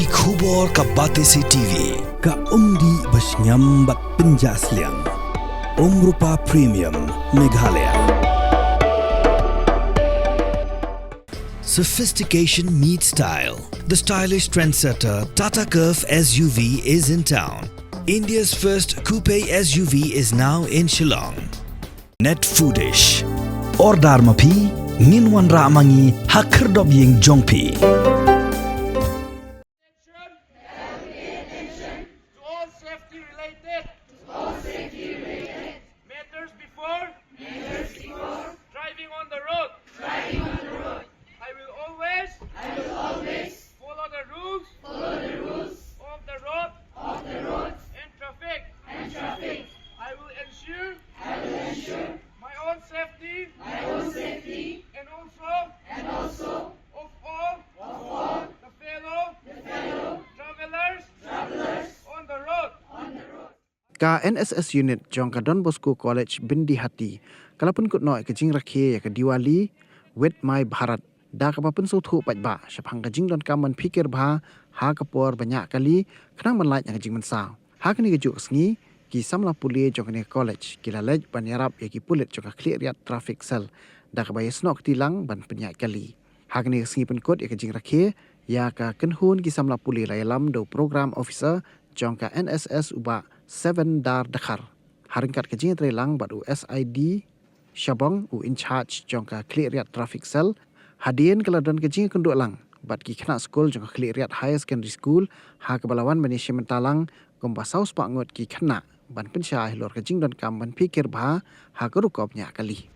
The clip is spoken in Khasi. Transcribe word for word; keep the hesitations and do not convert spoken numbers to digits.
Khubor ka Batesi T V, ka umdih ba shngiam bad pynjah sliang. Umrupa Premium, Meghalaya. Sophistication meets style. The stylish trendsetter Tata Curvv S U V is in town. India's first coupe S U V is now in Shillong. Net Foodish. Order ma phi, ngin wanrah ma ngi ha khyrdop ïing jong phi. Attention. Pay attention to all safety related, to all safety related matters before, matters before driving on the road. Driving on the road. I will always, I will always follow the rules, follow the rules of the road, of the road and traffic, and traffic. I will ensure, I will ensure my own safety, my own safety, and also, and also of all, of all the fellow, the fellow travelers, travelers on the road, on the road. Ka N S S unit jong ka Don Bosco College Byndihati ka la pynkut noh ïa ka jingrakhe ïa ka Diwali with My Bharat da kaba pynsngewthuh paidbah shaphang ka jingdonkam ban phikir bha ha ka por ba ñiah kali khnang ban lait na ka jingmynsaw. Ha kane kajuh ka sngi, ki samla pule jong kane ka college ki la leit ban ïarap ïa ki pulit jong ka Khliehriat Traffic Cell da kaba ïasnoh kti lang ban pynïaid kali. Ha kane ka sngi pynkut ïa ka jingrakhe ïa ka kynhun ki samla pule la ïalam da u program officer jong ka N S S u Bah Seven Dar Dkhar. Ha ryngkat ka jingïatreilang bad u S I D Shabong, u in charge jong ka Khliehriat Traffic Cell, hadien ka la don ka jingïakynduh lang bad ki khynnah skul jong ka Khliehriat Higher Secondary School, ha kaba la wan ban ïashim bynta lang kumba saw spah ngut ki khynnah ban pynshai halor ka jingdonkam ban phikir bha ha ka rukom ñiah kali.